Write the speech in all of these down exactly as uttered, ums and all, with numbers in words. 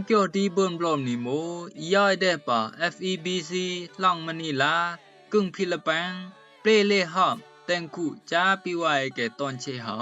Kyo di bơ̆n blom ni mo, i yoi deh pa F E B C, hlong Manila, kưng Philippines, ple le hom, teng ku cha pi wai ke ton che ha.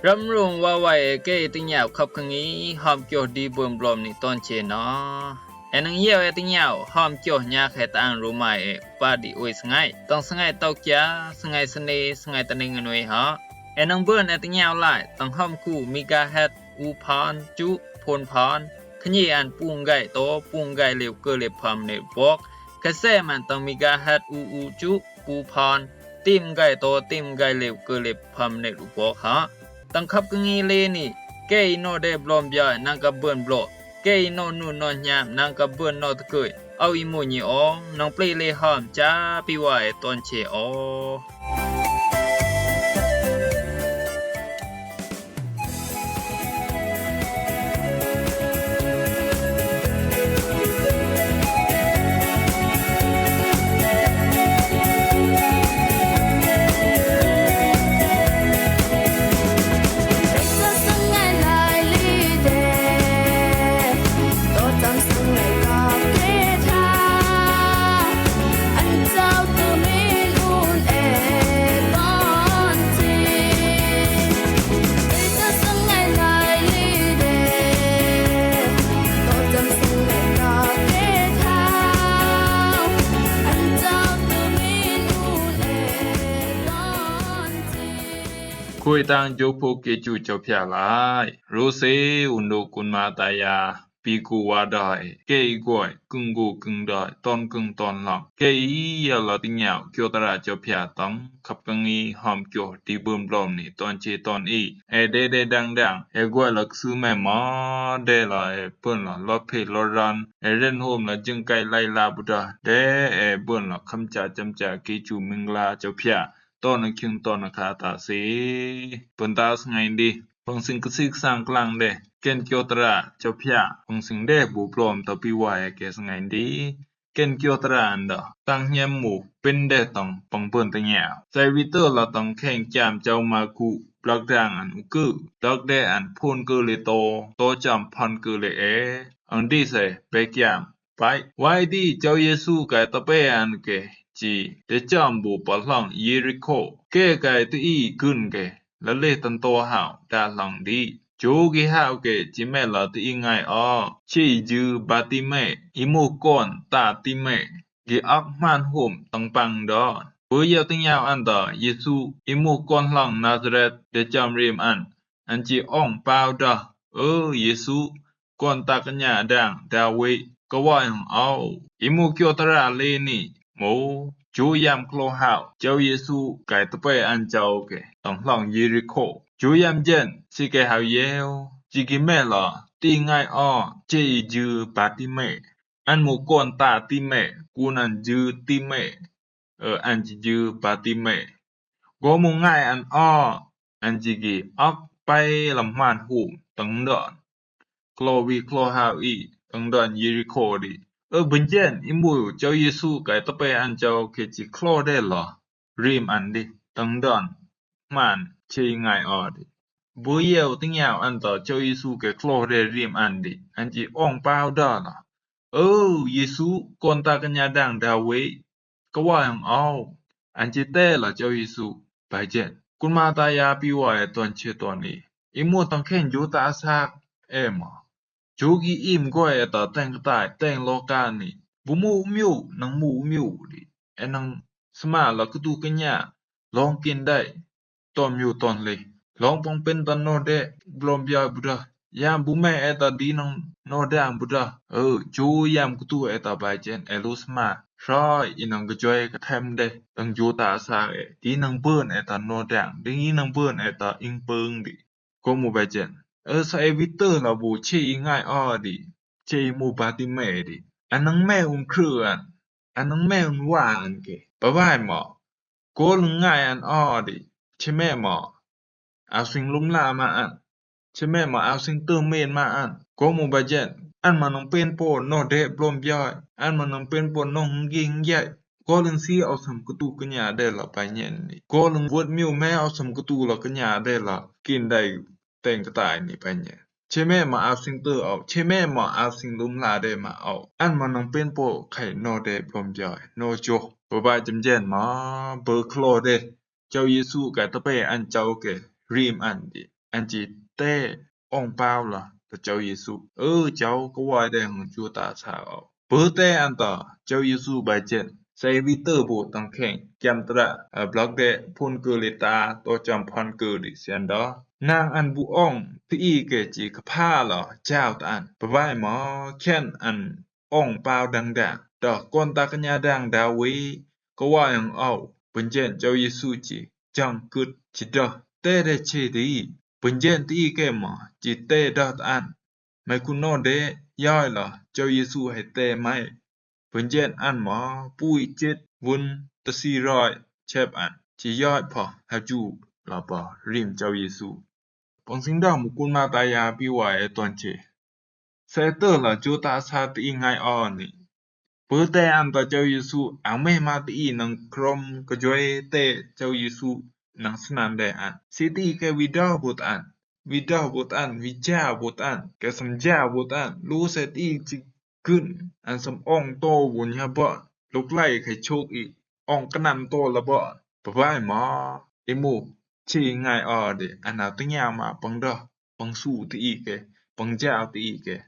Ram rung wa wai e ke i teng yau khap kang i hom kyo di bơ̆n blom ni ton che na. E nang yau e teng yau hom kyo nya khe ta ang ru mai e pa di ui sngai. Tang sngai tau kia, sngai sene, sngai ta ning nui ha. E nang bơ̆n e teng yau lai, tang hom ku megahertz u phan, chu phon phan. Khnyi an pung gai to, pung gai liu kơ liu pham ne bok. Khe se man tang megahertz u u chu, u phan. Tim gai to, tim gai liu kơ liu pham ne bok ha. Tang khap kang i le ni, ke i no de blom bia nang ka bơ̆n blo. Ke i no nu no nyam nang ka bơ̆n no tkui. Au i mo nyi o, nang ple le hom cha pi wai ton che o. Khui tang jo pho ke chu chau phia lai. Ru se un du kun ma ta ya. Pi ku wa dai, ke i goi, kưng gu kưng dai, ton kưng ton hlong. Ke i ya la teng yau, kyo tara chau phia tang, khap kang i hom kyo, di bơ̆n blom ni, ton che ton i. E de de dang dang, e goi la ksu me ma, de la e bơ̆n la, lo phe lo ran, e ren hom la jing kai lai la bu da, de e bơ̆n la kham cha cham cha ki chu ming la chau phia. Ton a king ton a kha ta se. Bơ̆n ta sngai di. Pang sing ksik sang klang de. Ken kyo tara chau phia. Pang sing de bu blom ta pi wai ke sngai di. Ken kyo tara an da. Tang nyem mu. Pin de tang pang bơ̆n teng yau. Sai vi tơ la tang kheng kiam chau ma ku. Blak dang an u kơ. Blak de an phon kơ le to. To cham phan kơ le e. Ang di se. Pe kiam. Pai, wai di, Chau Yesu kai ta pe an ke, chi, de cham bu pa hlong Yeriko, ke kai ta i kun ke, la le tan to hau, da hlong di. Chu ki hau ke, chi me la ta i ngai o, chi i jư Batime, i mu kon ta Time, ki ak man hum tang pang don. Bu yau teng yau an da, Yesu, i mu kon hlong Nazareth, de cham rim an, an chi ong pau da, ơ, Yesu, kon ta kanya dang David, ka wai hong au. I mu kyo tara le ni, mo, chu yam klo hau, Chau Yesu, kai ta pe an chau ke, tang hlong Yeriko. Chu yam jen, si ke hau yeo, chi ki me la, ti ngai o, che i jư Batime. An mu kon ta Time, kun an jư Time. Ơ, an chi jư Batime. Go mu ngai an o, an chi ki ak pai lam man hum, tang don. Klo vi klo hau i, tang don Yeriko di. Ơ, bơ̆n jen, i mu Chau Yesu kai ta pe an chau ke chi klo de la. Rim an di, tang don. Man, che i ngai o di. Bu yau teng yau an ta Chau Yesu ke klo de rim an di. An chi ong pau da la. Ơ, Yesu, kon ta kanya dang David. Ka wai hong au, an chi te la Chau Yesu, bai jen. Kun ma ta ya pi wai ton che ton i. I mu tang khen ju ta sak, e ma. Chu ki im goi e ta teng tai, teng lo ka ni. Bu mu miu, nang mu miu di. E nang sma la kutu kanya, long kin dai. Ton miu ton le. Long pang pen ta no de, blom bia bu da. Yam bu me e ta di nang no dang bu da. Ơ, chu yam kutu e ta bai jen, e lu sma. Srai, i nang ka joi ka them de. Tang ju ta sa e. Di nang bơ̆n e ta no dang. Di nang bơ̆n e ta ing pơng di. Ko mu bai jen. Ơ, sa e vi tơ la bu che i ngai o di. Che i mu Batime di. An nang me un krư an. An nang me un wa an ke. Ba bai mo. Ko lung ngai an o di. Che me mo. Au sing lum la ma an. Che me mo au sing tơ men ma an. Ko mu ba jen. An mah nâng pen pô noh dek blom bioi. An mah nâng pen pô noh hnggi hnggi ai. Kô lưng si au sâm kơ tu kơ nya de la bai nyen ni. Kô lưng wot miu me au sâm kơ tu la kơ nya de la kin dai teng kơ tai ni bai nyen. Che me ma au sing tơ au. Che me ma au sing lum la de ma au. An mah nâng pen pô khai noh dek blom bioi. Noh joh. Bơ bai jem jen ma bơ klo de. Châu Yêsu kà tơ pe ăn châu kê rim ăn đi. Ăn chi tê ong pao la tơ Châu Yêsu. Ơ châu kơ wai đe hăng chua ta sa âu. Bơ tê ăn tơ Châu Yêsu bai chen. Sai vi tơ bu tăng khen. Kiam tra, a, blok đe phun kơ lê ta tô chăm phun kơ đi sian đó. Nang ăn bu ong tơ i kê chi kơ pha la chao ta ăn. Bơ bai mơ khen ăn ong pao dang dang. Tơ kon ta kơ nya dang da wi. Kơ wai hăng âu. Bơ chen Châu Yêsu chi. Chang kut chi dơ. Tê đe che đi. Bơ chen tơ i kê mơ. Chi tê dơ ta ăn. Mai kun nô đe. Yoi la. Châu Yêsu hai tê mai. Bơ chen ăn mơ. Pui chet. Vun. Tơ si roi. Chep ăn. Chi yoi pơ. Ha ju. La pơ. Rim Châu Yêsu. Păng sing dơ mơ kun ma ta ya pi wai e tuan che. Sê tơ la chu ta sa tơ i ngai o ni. Bơ tê ăn tơ Châu Yêsu, ang mê ma tơ i nâng krom kơ juê tê Châu Yêsu nâng snan đe ăn. Sê tơ i kê vi dơ bôt ăn. Vi dơ bôt ăn, vi ja bôt ăn, kê sâm ja bôt ăn. Lu sê tơ i chi gưn, ăn sâm ong tô bun ya bơ. Luk lai khai chuk i, ong kơ năm tô la bơ. Bơ bai mơ, i mu, chi ngai o đe, ăn nao tơ nya ma păng dơ. Păng su tơ i kê, păng jao tơ i kê.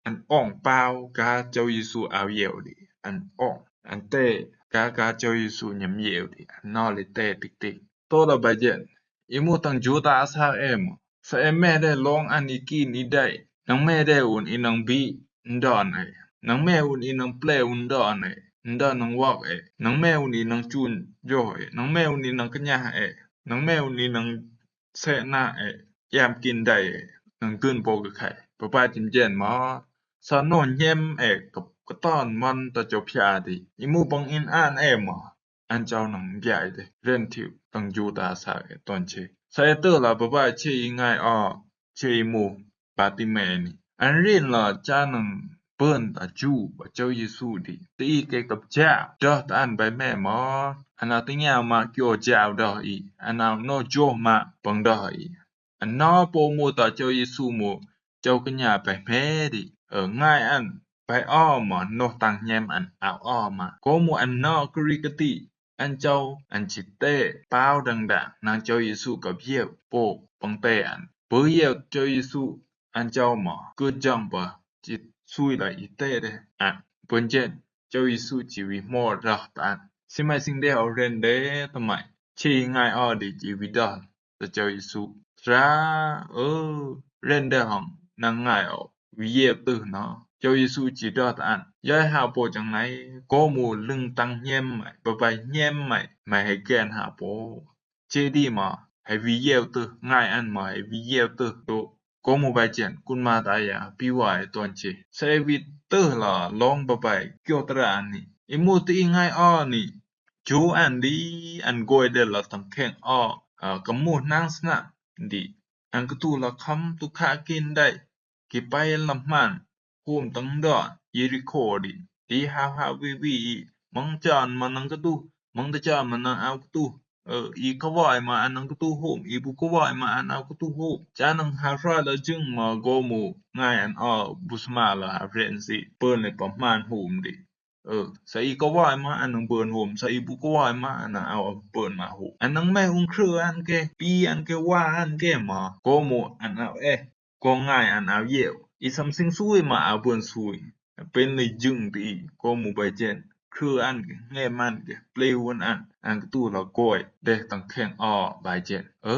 Ăn ong pao gah Châu Yêsu ao yeo đi. Ăn ong, ăn tê gah gah Châu Yêsu nhăm yeo đi. Ăn nô lê tê tik tik. Tô la ba jen. I mu tăng ju ta sa e mơ. Sa e mê đe long ăn i kin i đai. Nâng mê đe un i nâng bi. Ndon e. Nâng mê un i nâng ple un ndon e. Ndon nâng wok e. Nâng mê un i nâng chun jo e. Nâng mê un i nâng kơ nya e. Nâng mê un i nâng sê na e, yam kin đai e, nâng gưn bô kơ khai. Bơ bai jem jen mơ, sa nô nhem e, kơ, kơ ton măn ta chô pia đi. I mu păng in an e mơ. An châu nâng biai đe, ren thiu, tăng ju ta sa e, ton che. Sa e tơ la bơ bai che i ngai o, che i mu. Bartimê ni. Ăn rin la cha nâng bơn ta ju ba Châu Yêsu đi. Tơ i kê kăp ja, dơ ta ăn bai mê mơ. Ăn nao tơ nya ma kio jao dơ i. Ăn nao nô jo ma păng dơ i. Ăn nô pô mu ta Châu Yêsu mu. Châu kơ nya bai mê đi. Ơ ngai ăn. Bai o mơ nô tăng nhem ăn ao o ma. Kô mu ăn nô kơ ri kơ ti. Ăn châu, ăn chi tê, pao dang dang, nâng Châu Yêsu kăp yeo, pô, păng tê ăn. Bơ yeo Châu Yêsu, ăn châu mơ, kơ jang bơ, chi sui la i tê đe, ăn. Bơ jen, Châu Yêsu chi vi mô rah ta ăn. Si mai sing đe au ren đe, ta mai. Chi ngai o đe chi vi dơ, ta Châu Yêsu. Tra, ơ, ren đe hông, nâng ngai o. Wi yeo tơ nô. Châu Yêsu chi dơ ta ăn. Yoi ha pô chang nai. Kô mu lưng tăng nhem mai. Bơ bai nhem mai. Mai hai gen ha pô. Che đi mơ. Hai wi yeo tơ. Ngai ăn mơ hai wi yeo tơ. Tô. Kô mu bai chen. Kun ma ta ya. Pi wai tuan che. Sa e wi tơ la long bơ bai. Kio tra ăn ni. I mu tơ i ngai o ni. Chu ăn đi. Ăn goi đe la tăng keng o. A, kơ mu nang sna. Đi. Ăn kơ tu la khăm tu kha kin đai. Ki pai lam hman, hôm tăng dơ, Yêrikô đi. Đi hao hao wi wi i, măng chan ma nâng kơ tu, măng ta chan ma nâng ao kơ tu. Ơ, i kơ wai ma ăn nâng kơ tu hôm, i bu kơ wai ma ăn ao kơ tu hôm. Cha nâng hao hra la jưng ma gô mu, ngai ăn o, bu sma la hao ren si, pơn lê pa hman hôm đi. Ơ, sa i kơ wai ma ăn nâng bơn hôm, sa i bu kơ wai ma ăn nâng ao bơn ma hôm. Ăn nâng mê un krư ăn kê, pi ăn kê, wa ăn kê ma, gô mu ăn ao e. Kô ngai ăn ao yeo. I sâm sing sui ma ao bơn sui. Pên lê jưng tơ i. Kô mu bai jen. Krư ăn kê, nge man kê. Ple hun ăn. Ăn kơ tu la goi. Đe tăng keng o bai jen. Ơ.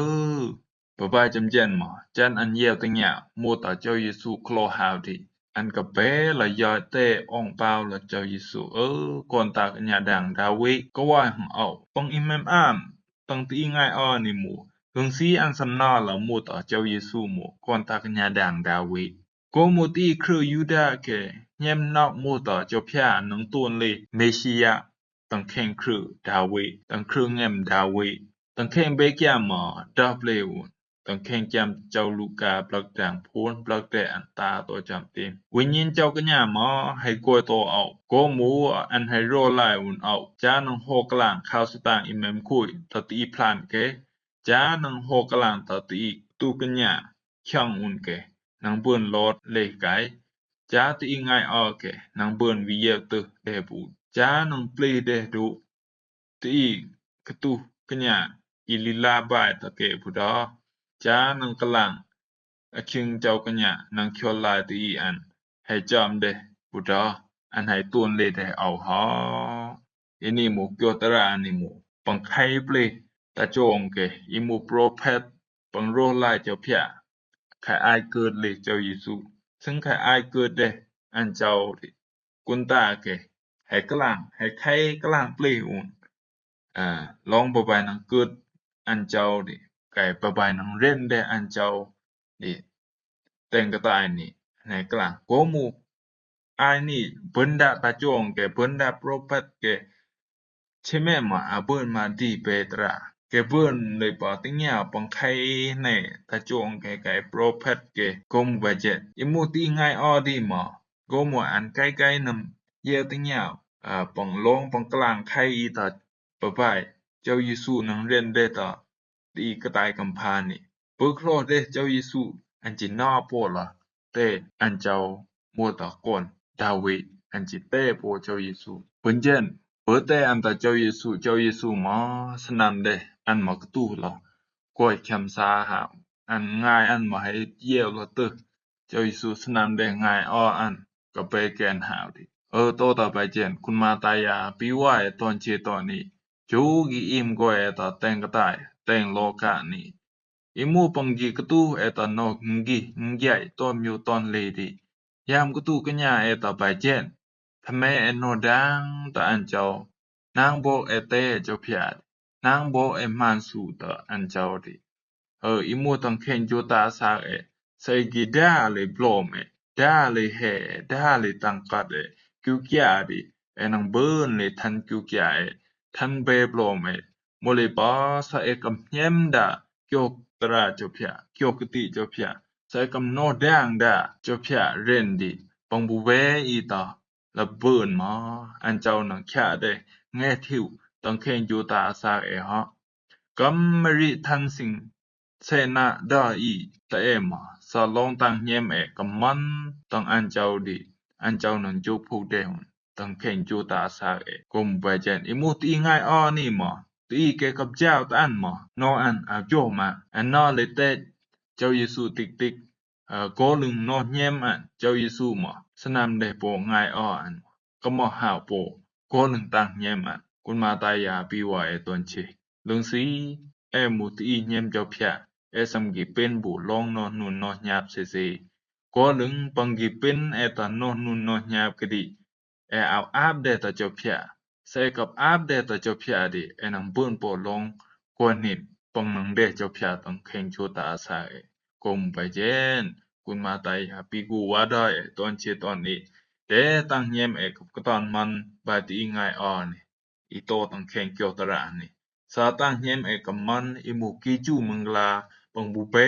Bơ bai jem jen ma. Chen ăn yeo tơ nya. Mu ta Châu Yêsu klo hao đi. Ăn kơ pe la yoi tê ong pao la Châu Yêsu. Ơ. Kon ta kơ nya dang Đawi. Kơ wai hăng ao. Păng i mem am. Tăng tơ i ngai o ni mu. Hưng si ăn sâm na la mu ta Châu Yêsu mu. Kon ta kơ nya dang Đawi. Kô mu tơ i krư Yuđa kê. Nhem nŏk mu ta Châu pia nâng tôn lê. Mêsia. Tăng keng krư Đawi. Tăng krư nhem Đawi. Tăng keng bê kia ma. Dap lê un. Tâng khenh kiam Châu Luka blak dang phun, blak deh an ta tŏ jam tim. Win nyin châu kñia mă hê goi tŏ au. Gŏ mu an hê ro lai un au. Ja nâng hŏ klang khao Satan i mem kui, tŏ ti i plan ke. Ja nâng hŏ klang tŏ ti i tu kñia, kiang un ke. Nâng bưn lot leh kai. Ja ti i ngai o ke, nâng bưn wi yeu tơ deh bu. Ja nâng plih deh du. Ti i katu kñia i lila bai tŏ ke bu dŏ. Ja nâng klang a king châu kñia nâng kiol lai ti i an hê jam deh bu dŏ, an hê tun leh deh au hŏ. Ini mu kyo tara ni mu pang khai plih ta chong ke, i mu prophet pang ro lai châu phia. Khai ai kơt leh Châu Yêsu. Sưng khai ai kơt deh an châu di. Kun ta ke, hê klang, hê khai klang plih un. A, long ba bai nâng kơt an châu di. Khai ba bai nâng ren deh an châu di. Teng kata ini, hê klang. Gŏ mu, ai ni, bơnda ta chong ke, bơnda prophet ke, Cheme ma a bưn ma di Petra. Ke bưn lei pa teng ya pang khai ne ta chong ke kai prophet ke kom ba jet. I mu ti ngai o di ma. Kom wa an kai kai nam ye teng ya, a, pang long pang klang khai i ta pa bai. Châu Yêsu nang ren de ta ti ka tai kam pha ni. Pơ klo de Châu Yêsu an chi na po la te an châu mo ta kon David an chi te po Châu Yêsu. Pun jen, pơ te an ta Châu Yêsu, Châu Yêsu ma snam de an ma ktu la. Koi kham sa ha, an ngai an ma hai ye la te. Châu Yêsu snam de ngai o an ka pe ken hau di. Ơ to ta bai jen, kun ma ta ya pi wa e ton che ton ni. Chu gi im go e ta teng ka tai, teng lo ka ni. I mu pang gi ktu e ta no ngi ngiai ton miu ton le di. Yam ktu knya e ta bai jen. Thame e no dang ta an châu. Nang bo e te châu phia di. Nang bo e man su ta an châu di. Ơ, i mu tang khen chu ta sa e. Sa e gi da le blom e. Da le he e. Da le tang kat e. Kiu kia di. E nang bơn le than kiu kia e. Than be blom e. Mo le ba sa e kam hnyem da. Kyo tra châu phia. Kyo kti châu phia. Sa e kam no dang da. Châu phia ren di. Pang bu be i ta. La bơn ma, an châu nang khia de, nge thiu, tang khen chu ta sa e ha. Kam mari than sing, se na da i, ta e ma, sa long tang hnyem e, kam man, tang an châu di, an châu nang chu phu de hun, tang khen chu ta sa e, kom ba jen, i mu ti ngai o ni ma, ti ke kap jau ta an ma, no an a jo ma, an no le te, Châu Yêsu tik tik, A, kô lưng noh hnyem an, Châu Yêsu mò, snam deh pô ngai o an, kơ mò hao pô, kô lưng tang hnyem an, kun ma ta ya pi wa e ton che. Lưng si, e mu ti hnyem châu phia, e sam gi pin bu long noh nun noh hnyap se se. Kô lưng pang gi pin e ta noh nun noh hnyap kơ di. E au ap deh ta châu phia. Sa e kap ap deh ta châu phia di, e nang bun pô long, kua nit, pang nang deh châu phia tang kheng chu ta sa e. Kom bai jen, kun ma ta i ha pi gu wa da e, ton che ton i. Deh tang hnyem e kap ka ton man, ba ti i ngai o ni. I to tang kheng kyo ta ra ni. Sa tang hnyem e kap man, i mu ki chu mangla, pang bu be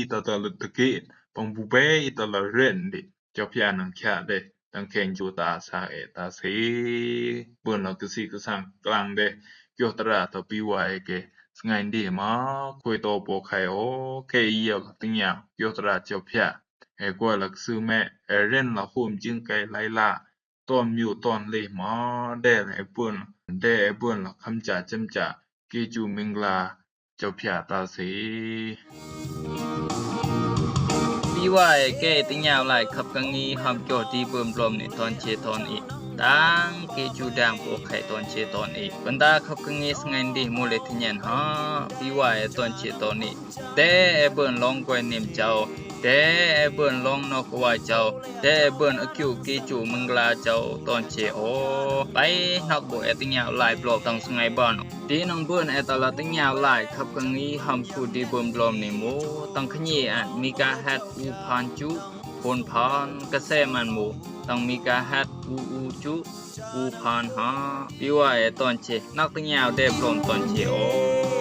i ta ta lut ta ki, pang bu be i ta la ren di. Châu phia nang khia deh, tang kheng chu ta sa e ta se. Bun la kơ si kơ sang klang deh, kyo ta ra ta pi wa e ke, sngai ndi ma, koi to pô khai o, ke i ya la ting ya, kyo ta ra châu phia. E koi la kơ su me, e ren la hum jing kai lai la, ton miu ton le ma, deh la e bun, deh e bun la kham cha cham cha, ki chu mangla, Châu phia ta se. Pi wa e ke ti nyau lai khap ka ngi ham kyo ti bơm blom ni ton che ton i. Tang ki chu dang pô khai ton che ton i. Bơnda khap ka ngi sngai ndi mu le ti nyen ha. Pi wa e ton che ton i. Deh e bơm long kwe nim châu. Deh e bơm long nok wa châu. Deh e bơm a kyu ki chu mangla châu ton che o. Bai nok bu e ti nyau lai blom tang sngai ban. Ti nang bun e ta la teng nyau lai khap ka ngi ham su di bơm blom ni mu, tang khnyi an megahertz u phan chu, phun phan, ka se man mu, tang megahertz u u chu, u phan ha, pi wa e ton che, nak teng nyau deh blom ton che o.